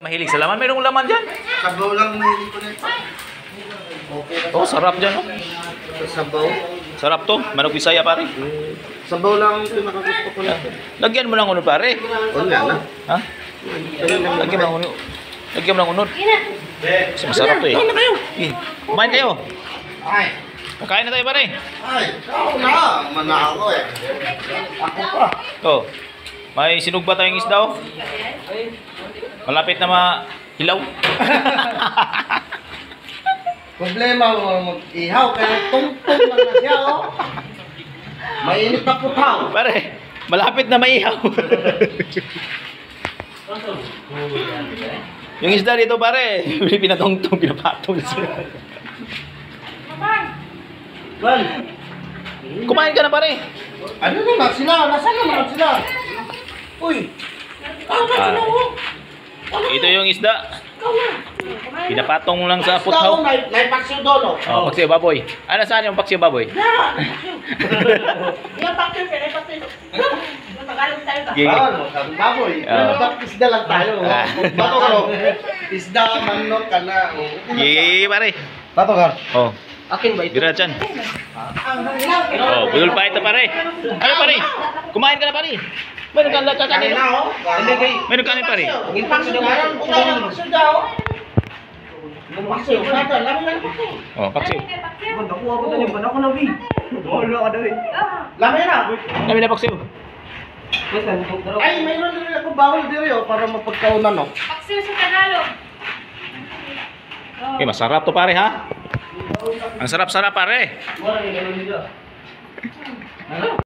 Mahilig sa laman. Mayroong laman dyan. Sabaw lang mahilig ko nito. Okay na. Oh, sarap dyan. Oh. Sabaw. Sarap to. Manok Bisaya, pare. Sabaw lang ang pinakagusto ko nito. Lagyan mo ng unod, pare. Wala na. Ha? Lagyan mo ng unod. Lagyan mo ng unod. Kasi masarap to eh. Eh, kumain kayo. Ay! Kakain na tayo, pare. Ay! Ikaw na! Mana ako eh. Ako pa. Oh. May sinugba tayong isda oh. Malapit na mahilaw. Problema mo mag-ihaw kaya tungtong lang na siya oh. Mainit na putaw. Pare, malapit na maihaw. Yung isda dito, pare, pinatungtong, pinapatong siya. Kumain ka na, pare. Ano na sila? Nasaan na naman sila? Uy! Ah, ito yung isda. Pinapatong mo lang sa Isda puthaw. oh, naipaksiw doon oh. Oh, paksiw baboy. Ano saan yung paksiw baboy? Yung paksiw, sir, yung paksiw. Yung Tagalog tayo ba? Gigi. Bawal mo, sabi baboy. Ah. Dapat isda lang tayo. Ah. Bato ka isda, manok, kana. Oh. Gigi, pare. Bato ka. Oh, Akin ba ito? bira dyan. Oh, budol pa ito, pare. Ano, pare? Kumain ka na, pare. Meron ka lang kakanin. Kanina oh. Meron kanin, pare. Paksiw na lang. Paksiw daw. Paksiw. Bato, lami na paksiw. Oh, paksiw. Nakuha ko tayo, ako na bi. Wala ka daw eh. Lami na. Kami na paksiw. Ay, mayroon din ako bawal diri oh para mapagkaunan oh. Paksiw sa Tagalog. Okay, masarap to, pare, ha? Ang sarap-sarap, pare. Wala, ganun nila.